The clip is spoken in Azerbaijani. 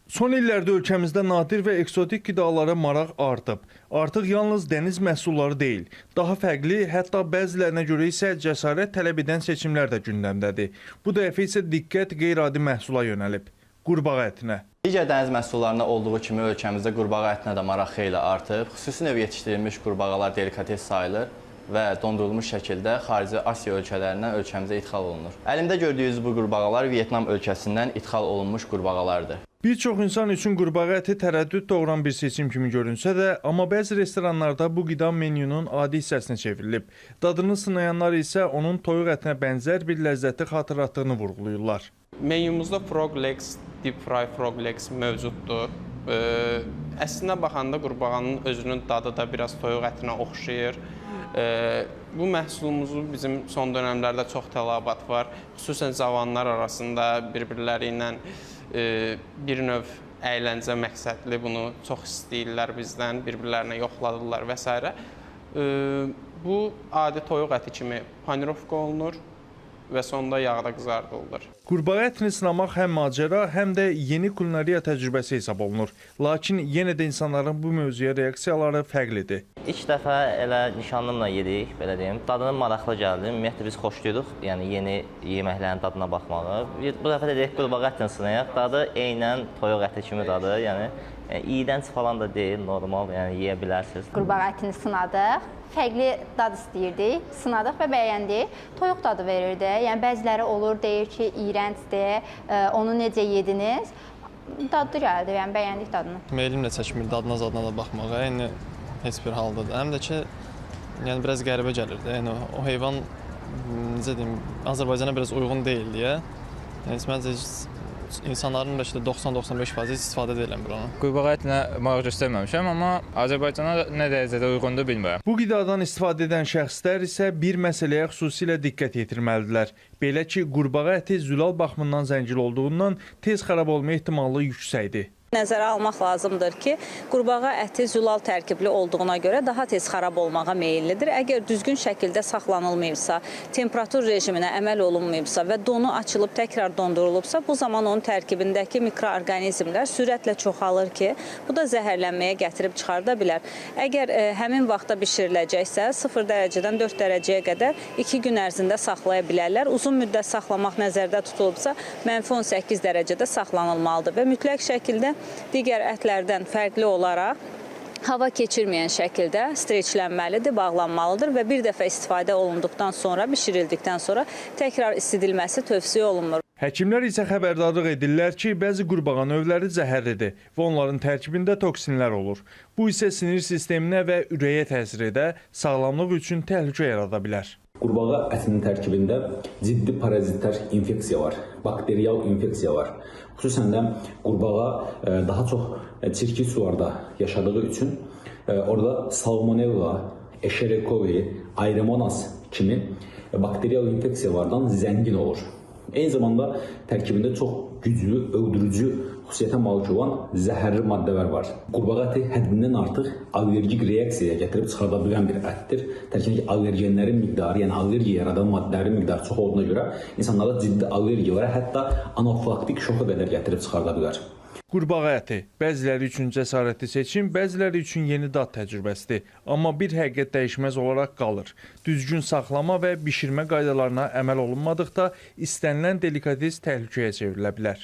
Son illərdə ölkəmizdə nadir və eksotik qidalara maraq artıb. Artıq yalnız dəniz məhsulları deyil, daha fərqli, hətta bəzilərinə görə isə cəsarət tələb edən seçimlər də gündəmdədir. Bu dəfə isə diqqət qeyri-adi məhsula yönəlib: qurbağa ətinə. Digər dəniz məhsullarına olduğu kimi ölkəmizdə qurbağa ətinə də maraq xeyli artıb. Xüsusi növ yetişdirilmiş qurbağalar delikates sayılır və dondurulmuş şəkildə xarici Asiya ölkələrindən ölkəmizə idxal olunur. Əlimdə gördüyünüz bu qurbağalar Vyetnam ölkəsindən idxal olunmuş qurbağalardır. Bir çox insan üçün qurbağa əti tərəddüd doğuran bir seçim kimi görünsə də, amma bəzi restoranlarda bu qida menyunun adi hissəsinə çevrilib. Dadını sınayanlar isə onun toyuq ətinə bənzər bir ləzzəti xatırlatdığını vurğulayırlar. Menyumuzda frog legs, deep fry frog legs mövcuddur. Əslinə baxanda qurbağanın özünün dadı da biraz toyuq ətinə oxşayır. Bu məhsulumuzu bizim son dönəmlərdə çox tələbat var. Xüsusən cavanlar arasında bir-birləri ilə bir növ əyləncə məqsədli bunu çox istəyirlər bizdən, bir-birlərinə yoxladırlar və s. Bu adi toyuq əti kimi panirovka olunur və sonda yağda qızardılır. Qurbağa ətini sınamaq həm macəra, həm də yeni kulinariya təcrübəsi hesab olunur. Lakin yenə də insanların bu mövzuya reaksiyaları fərqlidir. İlk dəfə elə nişanlımla yedik, belə deyim. Dadını maraqlı gəldi. Ümumiyyətlə biz xoşlayırıq, yəni yeni yeməklərin dadına baxmağı. Bu dəfə də dedik qurbağa ətini sınayaq. Dadı eynən toyuq əti kimi dadı, yəni iyrənc falan da deyil, normal, yəni yeyə bilərsiniz. Qurbağa ətini sınadıq. Fərqli dad istəyirdik, sınadıq və bəyəndik. Toyuq dadı verirdi. Yəni bəziləri olur, deyir ki, iyrəncdir, onu necə yediniz? Dadlı gəldi, yəni bəyəndik dadını. Meylim də çəkmir dadına zadına da baxmağa, yəni heç bir halda da. Həm də ki, yəni biraz qəribə gəlirdi. Yəni o heyvan, necə deyim, Azərbaycana biraz uyğun deyil deyə. Yəni məncə insanların bəlkə də 90-95% istifadə də eləmir onu. Qurbağa ətinə maraq göstərməmişəm, amma Azərbaycana nə dərəcədə uyğundur bilmirəm. Bu qidadan istifadə edən şəxslər isə bir məsələyə xüsusilə diqqət yetirməlidirlər. Belə ki, qurbağa əti zülal baxımından zəngin olduğundan tez xarab olma ehtimalı yüksəkdir. Nəzərə almaq lazımdır ki, qurbağa əti zülal tərkibli olduğuna görə daha tez xarab olmağa meyillidir. Əgər düzgün şəkildə saxlanılmayıbsa, temperatur rejiminə əməl olunmayıbsa və donu açılıb təkrar dondurulubsa, bu zaman onun tərkibindəki mikroorqanizmlər sürətlə çoxalır ki, bu da zəhərlənməyə gətirib çıxarda bilər. Əgər həmin vaxtda bişiriləcəksə, 0 dərəcədən 4 dərəcəyə qədər 2 gün ərzində saxlaya bilərlər. Uzun müddət saxlamaq nəzərdə tutulubsa, -18 dərəcədə saxlanılmalıdır və mütləq şəkildə digər ətlərdən fərqli olaraq hava keçirməyən şəkildə streçlənməlidir, bağlanmalıdır və bir dəfə istifadə olunduqdan sonra, bişirildikdən sonra təkrar isidilməsi tövsiyə olunmur. Həkimlər isə xəbərdarlıq edirlər ki, bəzi qurbağa növləri zəhərlidir və onların tərkibində toksinlər olur. Bu isə sinir sisteminə və ürəyə təsir edə, sağlamlıq üçün təhlükə yarada bilər. Qurbağa ətinin tərkibində ciddi parazitlər infeksiya var, bakteriyal infeksiya var. Xüsusən də qurbağa daha çox çirkli sularda yaşadığı üçün orada salmonella, Escherichia coli, Aeromonas kimi bakteriyal infeksiyalardan zəngin olur. Eyni zamanda tərkibində çox güclü, öldürücü xüsusiyyətə malik olan zəhərli maddələr var. Qurbağa əti həddindən artıq allergik reaksiyaya gətirib çıxarda bilən bir ətdir. Tərkibindəki allergenlərin miqdarı, yəni allergiya yaradan maddələrin miqdarı çox olduğuna görə insanlarda ciddi allergiyalara, hətta anafilaktik şoka qədər gətirib çıxarda bilər. Qurbağa əti bəziləri üçün cəsarətli seçim, bəziləri üçün yeni dad təcrübəsidir. Amma bir həqiqət dəyişməz olaraq qalır. Düzgün saxlama və bişirmə qaydalarına əməl olunmadıqda istənilən delikates təhlükəyə çevrilə bilər.